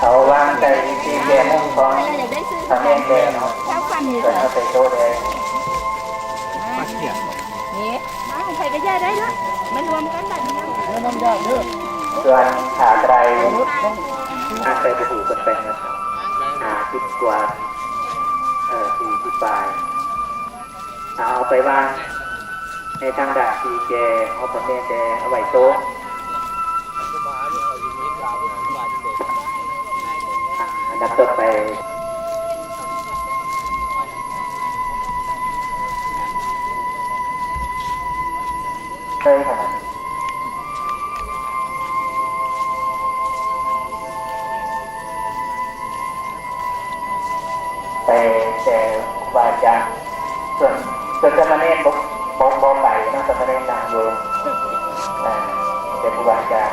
ເອົາວາງໃສ່ທີ່ແຈມຸມຂອງພະແມ່ແດ່ເນາະ ເພິ່ນເອົາໃສ່ໂຕະແດ່. ນີ້ ເອົາໃສ່ກະຢ່າໄດ້ລະ ມາລວມກັນບັດນີ້. ສ່ວນຜ້າໄຕຣ ນຳໄປໄປຖືເພິ່ນໄປເງິນຫ້າສິບກວ່າ ເອີ ສີ່ສິບປາຍ. ເອົາໄປວາງໃນທາງດ້ານທີ່ແຈ ເອົາປະເມນແຕ່ເອົາໄວ້ໂຕະ. ອັນດັບຕໍ່ໄປ ເຄີຍຂະໜາດ ໄປແຕ່ຄູບາອາຈານ ສ່ວນ ສ່ວນສາມະເນນບໍ່ ບໍ່ ບໍ່ໄປເນາະ ສາມະເນນນັ່ງຢູ່ ເອີ ແຕ່ຄູບາອາຈານ.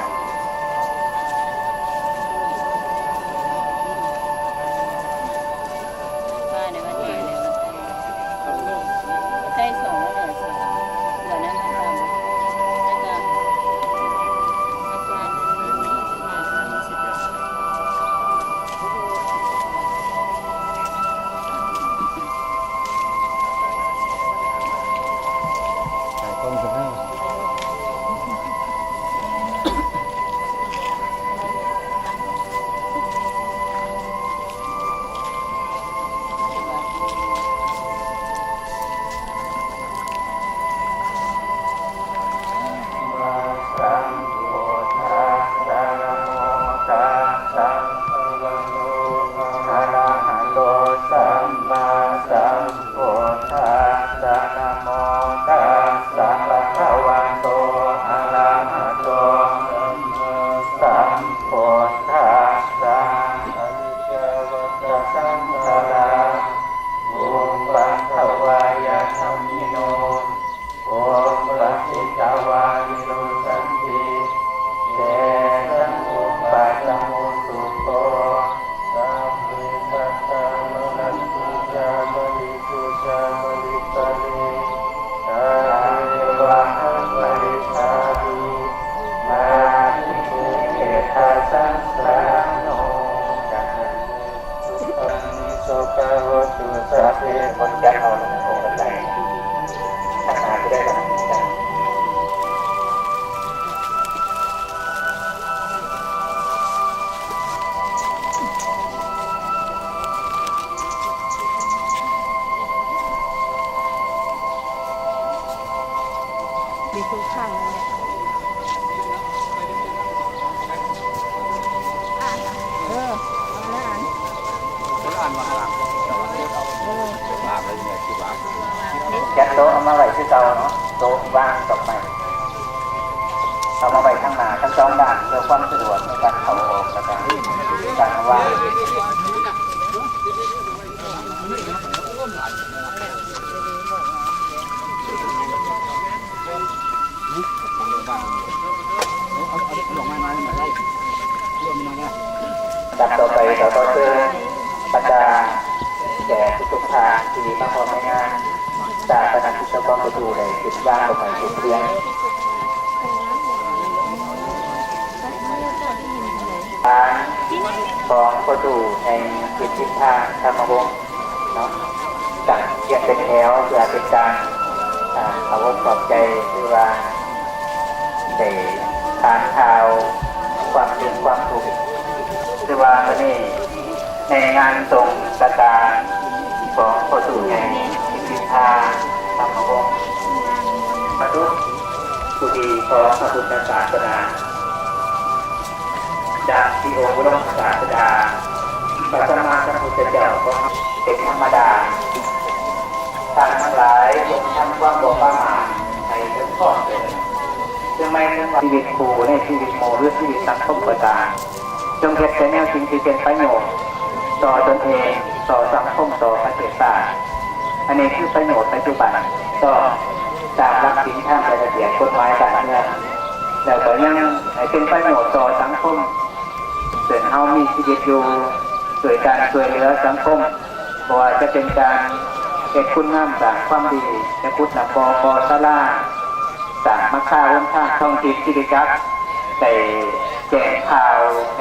ມີທຸກຄັ້ງນັ້ນແຫຼະ ເອີ ເອົາລະອັນ ເອີ ຈັດໂຕະເອົາມາໄວ້ຄືເກົ່າເນາະ ໂຕະວາງດອກໄມ້ ເອົາມາໄວ້ທາງໜ້າທັງສອງດ້ານ ເພື່ອຄວາມສະດວກໃນການເຂົ້າອອກ ແລ້ວກະການວາງ. ລຳດັບຕໍ່ໄປ ຂໍເຊີນບັນດາແຂກທຸກໆທ່ານທີ່ມາຮ່ວມໃນງານ ຊາປະນະກິດສົບຂອງພໍ່ຕູ້ໄດ້ຂຶ້ນວາງດອກໄມ້ທູບທຽນ. ທາງຂອງພໍ່ຕູ້ແຫ່ງທິດທິນທານທຳມະວົງເນາະ ກະຮຽງເປັນແຖວ ເພື່ອເປັນການ ອ່າ ເຄົາອົກຂອບໃຈ ຄືວ່າໄດ້ຖາມຂ່າວຄວາມທຸກຄວາມທຸກ ຄືວ່າມື້ນີ້ ໃນງານສົງຊະຕາຂອງພໍ່ຕູ້ໃຫຍ່ ສິດທິນທາ ທຳມະວົງ ປະດຸດຜູ້ດີຂອງພະພຸດທະສາສະໜາ ດັ່ງທີ່ອົງອຸດົມສາດດາ ພະສຳມາສຳພຸດທະເຈົ້າຂອງເຮົາເປັນທຳມະດາ, ທ່ານທັງຫຼາຍຈົ່ງທຳຄວາມບໍ່ປະໝາດໃຫ້ເຖິງພ້ອມເທີ້ນ, ຊຶ່ງໝາຍເຖິງວ່າຊີວິດຄູ່ ໃນຊີວິດໝູ່ ຫຼື ຊີວິດສັງຄົມກໍຕາມ, ຈົ່ງເຮັດແຕ່ແນວສິ່ງທີ່ເປັນປະໂຫຍດຕໍ່ຕົນເອງ, ຕໍ່ສັງຄົມ, ຕໍ່ປະເທດຊາດ. ອັນນີ້ຄືປະໂຫຍດປັດຈຸບັນ, ຕ້ອງສ້າງຫຼັກສິນທາງໃນລະບຽບກົດໝາຍບ້ານເມືອງ, ແລ້ວກໍຍັງໃຫ້ເປັນປະໂຫຍດຕໍ່ສັງຄົມ, ເຊິ່ງເຮົາມີຊີວິດຢູ່ດ້ວຍການຊ່ວຍເຫຼືອສັງຄົມ, ບໍ່ວ່າຈະເປັນການເຮັດຄຸນງາມສ້າງຄວາມດີ, ຈະຂຸດນ້ຳບໍ່, ກໍ່ສາລາ, ສ້າງຫຼັງຄາຫົນທາງ. ທ້ອງຖິ່ນກິດຕິຈັກໄດ້ແຈ້ງຂ່າວ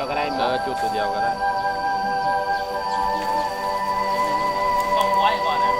ຽວກໍໄດ້ ເອີ ຈຸດຕົວດຽວກໍໄດ້. ຕ້ອງໄວກ່ອນນະ.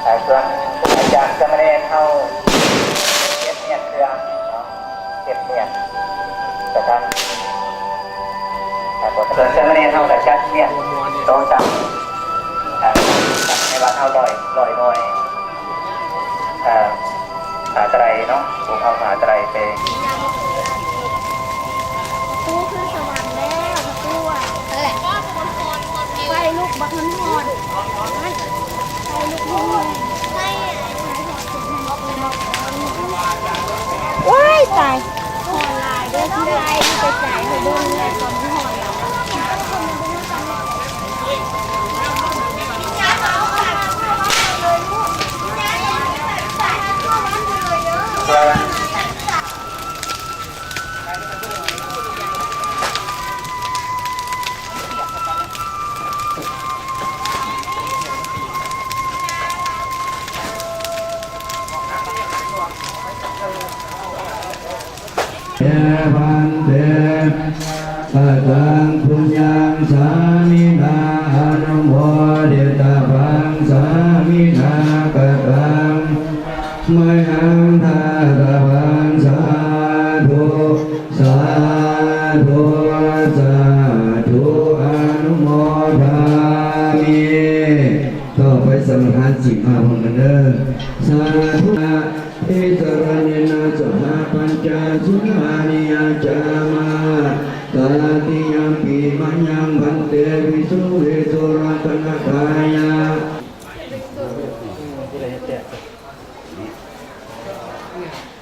ອ່າ ສ່ວນອາຈານສາມະເນນເຮົາເກັບຮຽນເຄື່ອງເນາະ ເກັບຮຽນ ສະຖານທີ່ ອ່າ ສ່ວນສາມະເນນເຮົາກໍຈັດຮຽນໂຕຕາມ ອ່າ ໃນວັດເຮົາຮ້ອຍ ຮ້ອຍໜ່ວຍ ອ່າ ຜ້າໄຕຣເນາະ ພວກເຮົາຜ້າໄຕຣໄປ. ຕູ້ຂຶ້ນສະຫວັນແລ້ວ ຕູ້ອະ ໄຟລຸກບັກຮ້ອນໆ ໄຟລຸກແຮງໆ ໂອ້ຍ ຕາຍ ຮ້ອນຫຼາຍເດີ ທີ່ໄດ້ໄປຈ່າຍໃຫ້ເບິ່ງແລ້ວ ຕອນມັນຮ້ອນຫຼາຍ. ເຕ ພັນເຕ ກະຕັງປຸນຍັງສາມິນາ ອະນຸໂມທິຕະພັງສາມິນາ ກະຕັງ ມະຍັງທາທະພັງ ສາທຸ ສາທຸ ສາທຸ ອະນຸໂມທາມິ. ຕໍ່ໄປສະມາທານສິນມາພ້ອມກັນເດີ ສາທຸ ຕິສະລະເນນະ ສະຫະ ປັນຈະ ສຸນນານິຍະ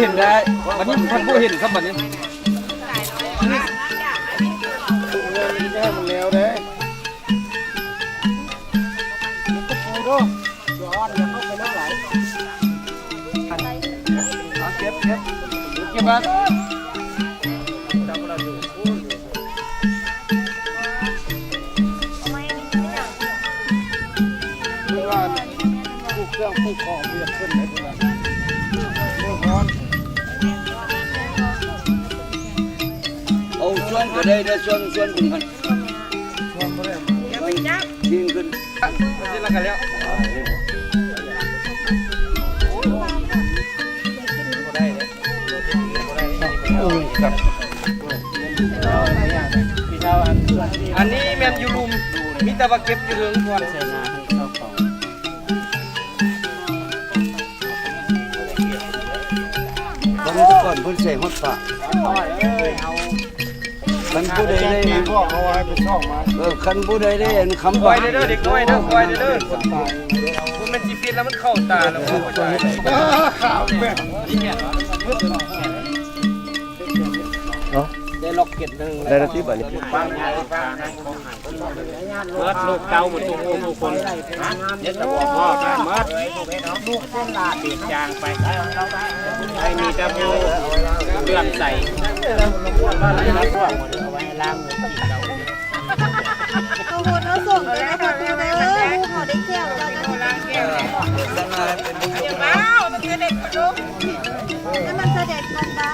ເຫັນໄດ້ ບັດນີ້ມັນບໍ່ເຫັນຄັບ ບັດນີ້ ແລ້ວເດ້ ເກັບ ເກັບ ເກັບມາ. ເອົາສ່ວນກໍໄດ້ເດີ ສ່ວນ ສ່ວນເບິ່ງຫັ້ນ ສ່ວນບໍ່ໄດ້ ໄປຈັບ ຍິງຂຶ້ນ ອັນນີ້ແມ່ນຢູ່ລຸ່ມ ມີແຕ່ວ່າເກັບຢູ່ເທິງກ່ອນ. ເບິ່ງແຕ່ກ່ອນເພິ່ນໃສ່ຮອດປາກ. ຄັນຜູ້ໃດໄດ້ ບອກເຂົາໃຫ້ໄປຊອກມາ ເອີ ຄັນຜູ້ໃດໄດ້ອັນຄຳ ປອຍເດີ ເດັກນ້ອຍເດີ ປອຍເດີ ບໍ່ແມ່ນຊິປິດແລ້ວມັນເຂົ້າຕາແລ້ວ ເອົາ ໄດ້ລັອກເກັດໜຶ່ງ ໄດ້ລະຕິບາດນີ້. ເບິດລູກເຕົ້າໝົດທຸກຜູ້ທຸກຄົນ ເຮັດຕະບອກພໍ່ຕາຍໝົດ ລູກເປັນຫຼານເປັນຈາງໄປ ໃຫ້ມີແຕ່ຜູ້ເຫຼື້ອມໃສ ເອົາໄວ້ລ້າງມືກິນເຫຼົ້າ. ເຂົາໂຫດເອົາສົ່ງໄປໃຫ້ເຂົາເດີ ລູກເຂົາໄດ້ແກ້ວແລ້ວນະ ໃຫ້ມັນສະເດັດຜ່ານຕາ.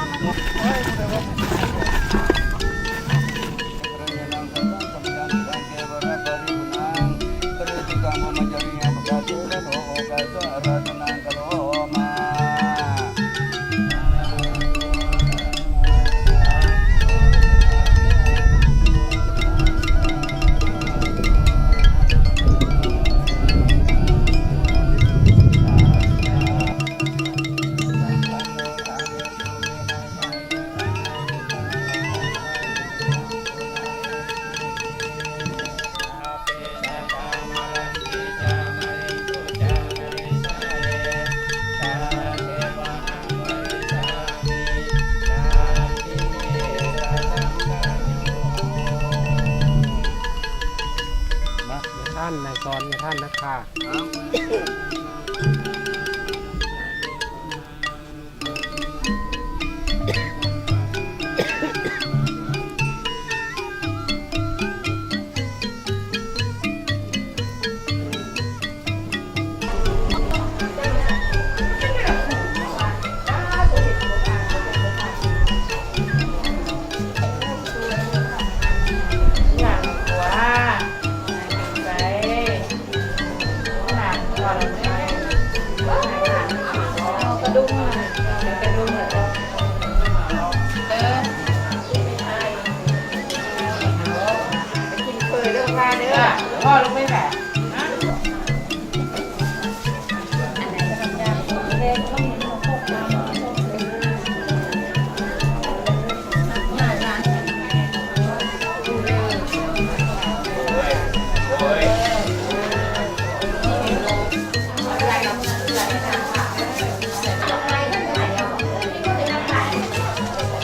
ທ່ານນາຍກອນ ທ່ານນັກຂ່າວ.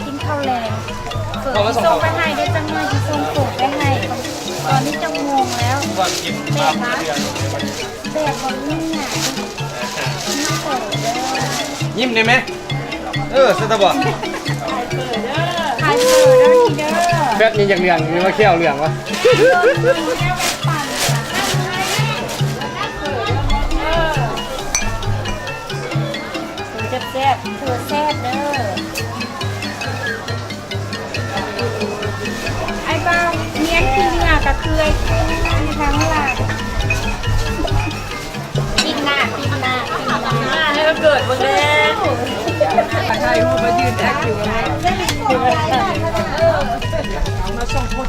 ກິນເຂົ້າແລງ ເຝີຊິສົ່ງໄປໃຫ້ເດີ ຈັກໜ້ອຍຊິສົ່ງເຝີໄປໃຫ້. ຕອນນີ້ຈັກໂມງແລ້ວ? ແບບວ່າ ແບບບໍ່ມີຫຍັງ. ຍິ້ມໄດ້ໄໝ? ເອີ ຊັ້ນຕະບອກ ຂາຍເຝີເດີ ຂາຍເຝີເດີນີ້ເດີ. ແຟດນີ້ຢາກເຫຼືອງ ຫຼືວ່າແຂ້ວເຫຼືອງວະ? ເອີ ເຝີແຊບໆ ເຝີແຊບເດີ. ໄອ້ບ່າວ ເມຍຂີ້ເຫຍື້ອກະຄືໄອ້ກຸ້ງຢູ່ທາງຫຼັງ. ປິດໜ້າ ປິດໜ້າ ປິດໜ້າ ໃຫ້ມັນເກີດເບິ່ງແດ່. ຖ່າຍຮູບມາຢືນແອັກຢູ່ ມາສອງຄົນ.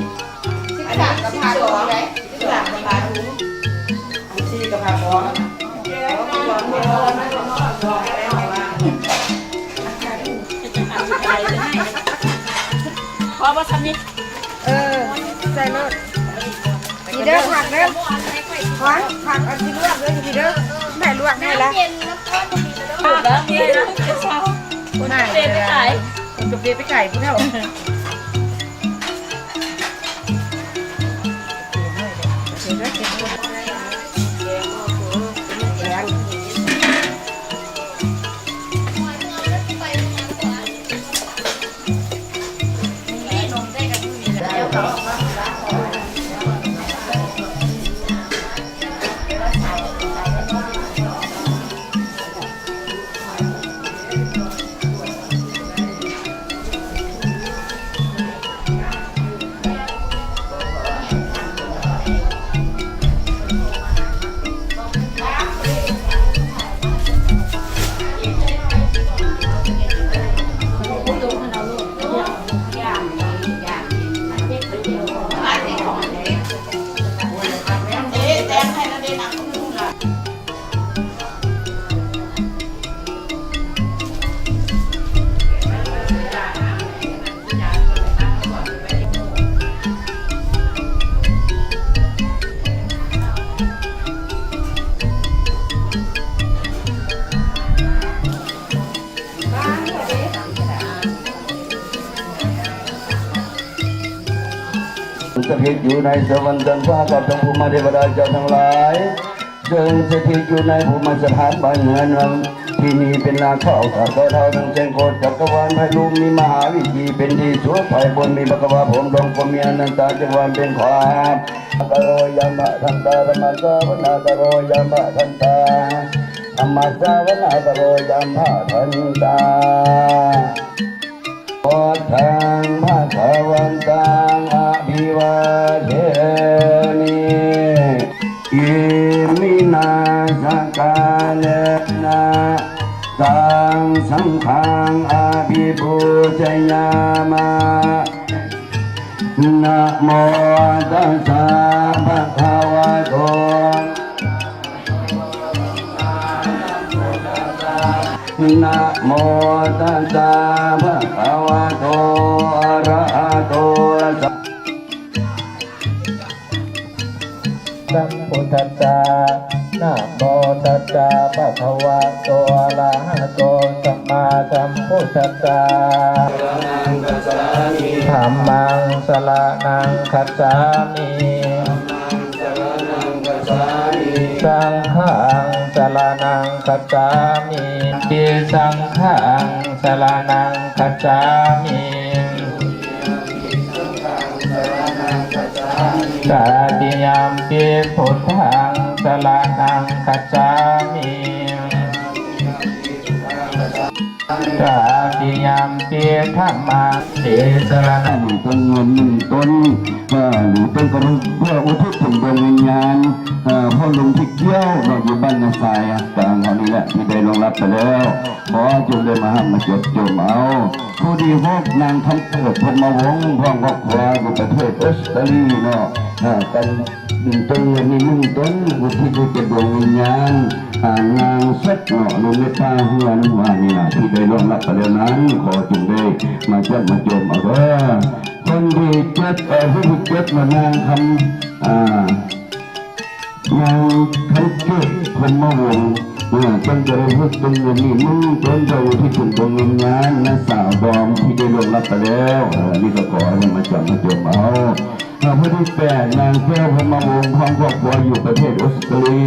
ສິບສາມກະພາທຸງເດ້ ສິບສາມກະພາທຸງ ສີ່ກະພາກອງ ພໍບໍ່ຊຳນີ້? ເອີ ໃສ່ໂລດ ນີ້ເດີ ຜັກເດີ ຜັກ ຜັກອັນທີ່ລວກເດີ ນີ້ເດີ ແມ່ລວກໃຫ້ລະ ເປັນແລ້ວ ເປັນແລ້ວ ຄົນເປັນໄປຂາຍ ຄົນເປັນໄປຂາຍພຸ້ນແລ້ວ. ສະຖິດຢູ່ໃນສະຫວັນຊັ້ນຟ້າ ກັບທັງພູມມະເທວະດາເຈົ້າທັງຫຼາຍ ເຊິ່ງສະຖິດຢູ່ໃນພູມມະສະຖານບ້ານເຮືອນ ທີ່ນີ້ເປັນນາເຂົ້າ ຂ້າພະເຈົ້າທັງແສນໂກດຈັກກະວານ ໃຜລູກມີມະຫາວິທີເປັນທີ່ສຸດ ໃຜບຸນມີພະຄະວາ ພົມດວງກໍມີອະນັນຕະຈັກກະວານເປັນຂອງ ກະໂລຍາມະທັນຕາ ທຳມະສາວະນາກະໂລຍາມະທັນຕາ ທຳມະສາວະນາກະໂລຍາມະທັນຕາ ພຸດທັງພະຄະວັນຕັງອະພິວາເທມິ ອິມິນ ສະກາເລນະ ຕັງ ສັງຄັງ ອະພິປູຊະຍາມະ. ນະໂມຕັດສະ ພະຄະວະໂຕ ນະໂມຕັດສະ ພະຄະວະໂຕ ອະຣະຫະໂຕ ສຳ ສຳພຸດທັດສະ. ນະໂມຕັດສະ ພະຄະວະໂຕ ອະຣະຫະໂຕ ສຳມາສຳພຸດທັດສະ. ທຳມັງສະຣະນັງຄັດສາມິ. ສະຣະນັງຄັດສາມິ. ສັງຄັງສະຣະນັງຄັດສາມິ. ຕິ ສັງຄັງສະຣະນັງຄັດສາມິ. ຕະຕິຍຳປິ ພຸດທັງສະຣະນັງຄັດສາມິ. ຕະຕິຍຳປິ ທຳມັງ ຕິສະຣະນັງ ຕົ້ນເງິນໜຶ່ງຕົ້ນ ເອີ ຫຼືຕົ້ນກະດູກ ເພື່ອອຸທິດເຖິງດວງວິນຍານ ເອີ ພໍ່ລຸງທີ່ກ່ຽວເນາະ ຢູ່ບ້ານນາຊາຍກາງເຮົານີ້ແຫຼະ ທີ່ໄດ້ລ່ວງລັບໄປແລ້ວ. ຂໍຈົ່ງໄດ້ມາຮັບມາຈົບຈົມເອົາ. ຜູ້ທີຫົກ ນາງຄຳເກີດ ພົມມະວົງ ພ້ອມຄອບຄົວ ຢູ່ປະເທດອົດສະຕາລີເນາະ ເອີ ກັນ ຕົ້ນເງິນນີ້ໜຶ່ງຕົ້ນ ອຸທິດໃຫ້ແກ່ດວງວິນຍານ ອາ ນາງສົກເນາະ ຫຼືແມ່ປ້າເຮືອນວ່ານີ້ນະ ທີ່ໄດ້ລ່ວງລັບໄປແລ້ວນັ້ນ ຂໍຈົ່ງໄດ້ມາຈັດມາຈົມເອົາເດີ. ຄົນທີເຈັດ ເອີ ຜູ້ທີເຈັດ ນາງຄຳ ອາ ນາງຄຳເກີດ ພົມມະວົງ ເອີ ເພິ່ນຈະໄດ້ເຮັດເປັນເງິນນີ້ໜຶ່ງຕົ້ນ ເພື່ອອຸທິດເຖິງດວງວິນຍານນ້າສາວດອມທີ່ໄດ້ລ່ວງລັບໄປແລ້ວ. ເອີ ອັນນີ້ກໍຂໍໃຫ້ມາຈຳມາຈົມເອົາ. ເອີ ຜູ້ທີແປດ ນາງແກ້ວ ພົມມະວົງ ພ້ອມຄອບຄົວ ຢູ່ປະເທດອົດສະຕາລີ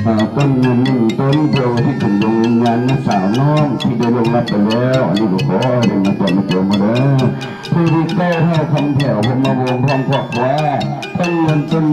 ເອີ ຕົ້ນເງິນໜຶ່ງຕົ້ນ ເພື່ອອຸທິດເຖິງດວງວິນຍານນ້າສາວນ້ອງທີ່ໄດ້ລ່ວງລັບໄປແລ້ວ. ອັນນີ້ກໍຂໍໃຫ້ມາຈຳມາຈົມເອົາເດີ. ຜູ້ທີເກົ້າ ທ້າວຄຳແຖວ ພົມມະວົງ ພ້ອມຄອບຄົວ ຕົ້ນເງິນຕົ້ນ